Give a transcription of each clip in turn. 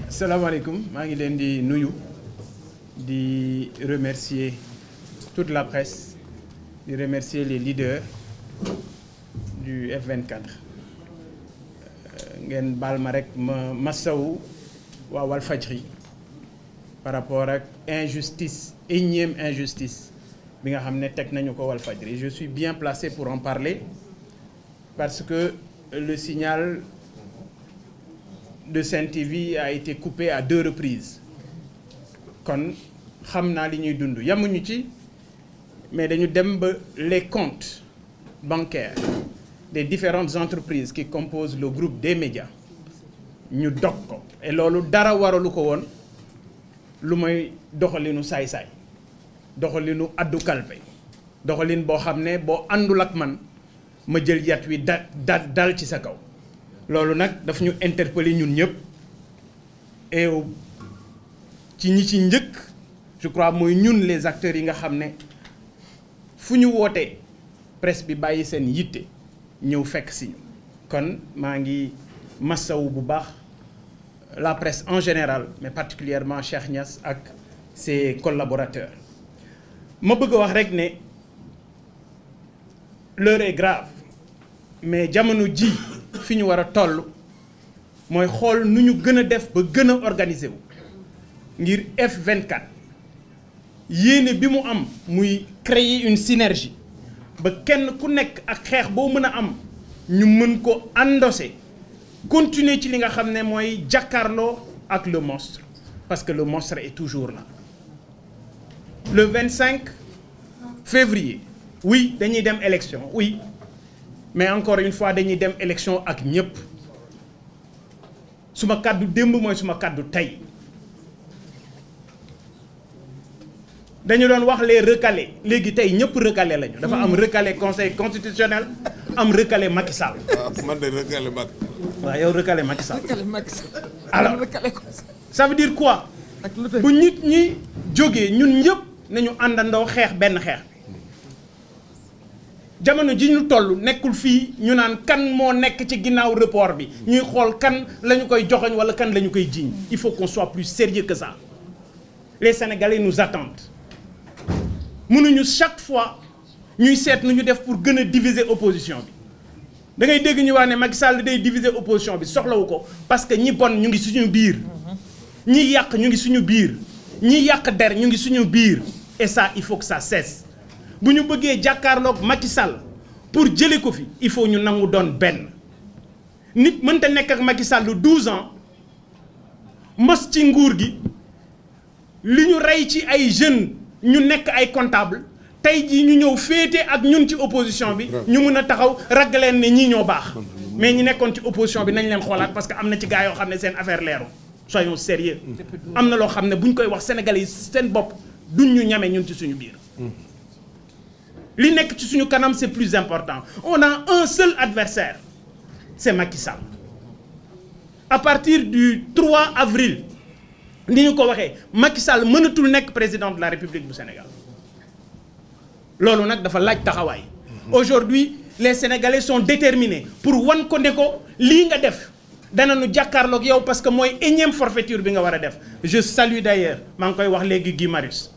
salaamaaleykum maa ngi leen di nuyu di remercier toute la presse di remercier les leaders du F24 ngeen baal ma rek ma masawu waa Walfadjri par rapport ak énième injustice bi nga xam ne teg nañu ko Walfadjri. Je suis bien placé pour en parler parce que le signal de Sen TV a été coupé à 2 reprises kon xam naa li ñuy dund yamuñu ci mais dañu dem ba les comptes bancaires des différentes entreprises qui composent le groupe des médias ñu dog ko et loolu dara waralu ko woon lu may doxalinu saay-saay doxalinu addu kalpe doxalin boo xam ne boo àndul ak man ma jël yat wi dal ci sa kaw loolu nag daf ñu interpeller ñun ñëpp et ci ñi ci njëkk je crois mooy ñun les acteurs yi nga xam ne fu ñu wootee presse bi bàyyi seen yitte ñëw fekk si ñu kon maa ngi massawu bu baax la presse en général mais particulièrement Cheikh Niass ak ses collaborateurs ma bëgg a wax rek ne l'heure est grave mais jamono ji fi ñu war a toll mooy xool nu ñu gën a def ba gën a organiser wu ngir F24 yéene bi mu am muy créer une synergie ba kenn ku nekk ak xeex boo mën a am ñu mën ko endosser continuer ci li nga xam ne mooy jàkkaarloo ak le monstre parce que le monstre est toujours là. Le 25 février oui dañuy dem élection oui mais encore une fois dañuy dem élection ak ñëpp suma kàddu démb mooy suma kàddu tey dañu doon wax les recalés léegi tey ñëpp recalé lañu. dafa am recalé conseil constitutionnel am recalé Macky Sall. waaw man de recalé Macky. waaw yow recalé Macky Sall. recalé Macky Sall. alors ça veut dire quoi. bu nit ñi jógee ñun ñëpp nañu àndandoo xeex benn xeex. jamono ji ñu toll nekkul fii ñu naan kan moo nekk ci ginnaaw report bi ñuy xool kan la ñu koy joxoñ wala kan la ñu koy jiiñ. il faut qu'on soit plus sérieux que ça. Les Sénégalais nous attendent. mënuñu chaque fois ñuy seet nu ñu def pour gën a diviser opposition bi da ngay dégg ñu wax ne Macky Sall day diviser opposition bi soxlawu ko parce que ñi bon ñu ngi suñu biir ñi yàq ñu ngi suñu biir ñi yàq der ñu ngi suñu biir et ça il faut que ça cesse bu ñu bëggee jàkkaarloog Macky Sall pour jëlee ko fi il faut ñu nangu doon benn nit mënta nekk ak Macky Sall 12 ans mos ci nguur gi li ñu rey ci ay jeunes. ñu nekk ay comptable tey jii ñu ñëw féete ak ñun ci opposition bi ñu mun a taxaw ragg leen ne ñii ñoo baax mais ñi nekkoon ci opposition bi nañ leen xoolaat parce que am na ci gars yoo xam ne seen affaire leeru soyons sérieux am na loo xam ne bu ñu koy wax Sénégalais yi seen bopp duñ ñu ñame ñun ci suñu biir li nekk ci suñu kanam c'est plus important on a un seul adversaire c'est Macky Sall à partir du 3 avril ni ñu ko waxee Macky Sall mënatul nekk président de la République du Sénégal loolu nag dafa laaj taxawaay. Aujourd'hui les Sénégalais sont déterminés pour wan ko ne ko lii nga def dana nu jàkkaarloog yow parce que mooy énième forfaiture bi nga war a def. Je salue d'ailleurs maa ngi koy wax léegi Guy Marius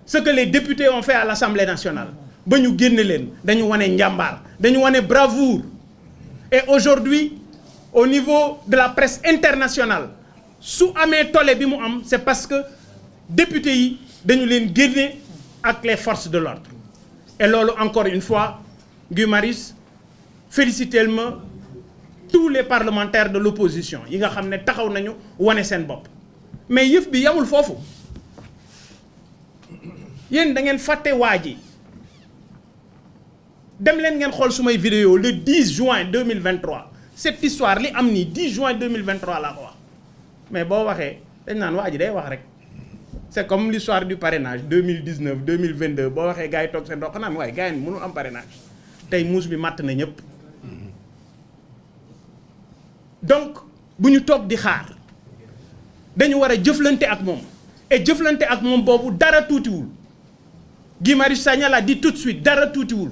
ce que les députés ont fait à l'Assemblée nationale ba ñu génne leen dañu wane njàmbaar dañu wane bravoure et aujourd'hui au niveau de la presse internationale. su amee tollé bi mu am c'est parce que députés yi dañu leen génne ak les forces de l'ordre et loolu encore une fois Guy Marius félicitez-moi tous les parlementaires de l'opposition yi nga xam ne taxaw nañu wane seen bopp mais yëf bi yamul foofu yéen da ngeen fàtte waa ji dem leen ngeen xool sumay vidéo le 10 juin 2023 cette histoire li am nii 10 juin 2023 laa ko wax mais boo waxee dañ naan waa ji day wax rek c'est comme l'histoire du parrainage 2019 2022 boo waxee gars yi toog seen dox naan waaye gars yi mënul am parrainage tey muus bi matt na ñëpp donc bu ñu toog di xaar dañu war a jëflante ak moom et jëflante ak moom boobu dara tuutiwul Guy Marius Sagna l'a dit tout de suite dara tuutiwul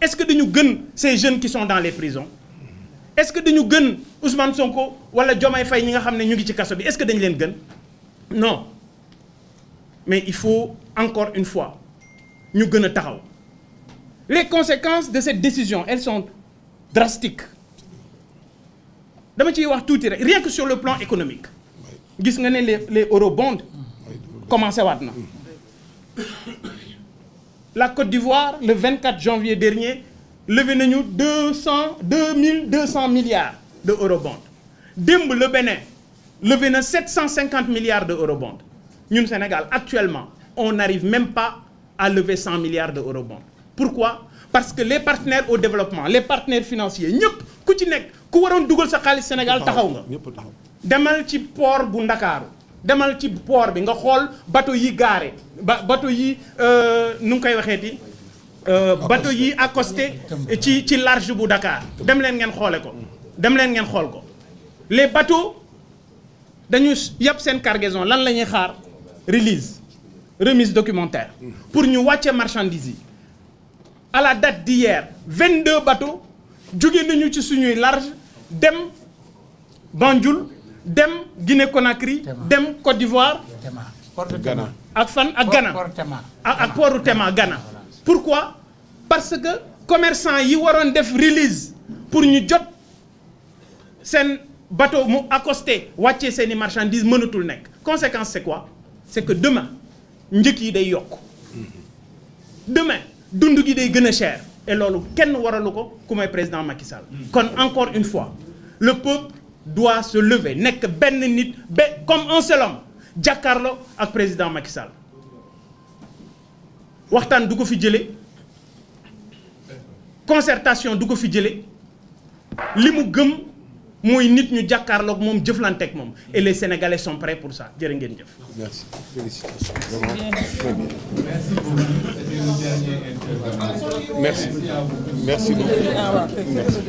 est-ce que dañu gën ces jeunes qui sont dans les prisons est-ce que dañu gën Ousmane Sonko wala Diomaye Faye ñi nga xam ne ñu ngi ci kaso bi est-ce que dañu leen gën non mais il faut encore une fois ñu gën a taxaw. Les conséquences de cette décision elles sont drastiques dama ciy wax tuuti rek rien que sur le plan économique gis nga ne les eurobonds commencé waat na. La Côte d'Ivoire le 24 janvier dernier levé nañu 2200 milliards de eurobonds démb le Bénin levé na 750 milliards de eurobonds ñun Sénégal actuellement on n'arrive même pas à lever 100 milliards de eurobonds. Pourquoi? Parce que les partenaires au développement les partenaires financiers ñëpp ku ci nekk ku waroon dugal sa xaalis Sénégal taxaw nga. demal ci port bu Ndakaaru demal ci port bi nga xool bateau yi garé bateau yi nu ngi koy waxeeti bateau yi accosté ci large bu Dakar dem leen ngeen xoole ko dem leen ngeen xool ko les bateaux dañu yàpp seen cargaison lan la ñuy xaar remise documentaire pour ñu wàcce marchandises yi. À la date d'hier 22 bateaux jóge nañu ci suñuy large dem Banjul dem Guinée Conakry dem Côte d'Ivoire ak fan ak Ghana ak portu Tema Ghana. Pourquoi? Parce que commerçant yi waroon def release pour ñu jot seen bateau mu accosté wàccee seeni marchandises mënatul nekk. Conséquence c'est quoi? C'est que demain njëkk yi day yokk demain dund gi day gën a cher et loolu kenn waralu ko ku may président Macky Sall. Kon encore une fois le peuple doit se lever nekk benn nit comme un seul homme jàkkaarloo ak président Macky Sall waxtaan du ko fi jëlee concertation du ko fi jëlee li mu gëm mooy nit ñu jàkkaarloog moom jëflanteeg moom et les Sénégalais sont prêts pour ça jërë ngeen jëf. Merci, félicitations. Vraiment, très bien. Merci. Merci beaucoup. Merci.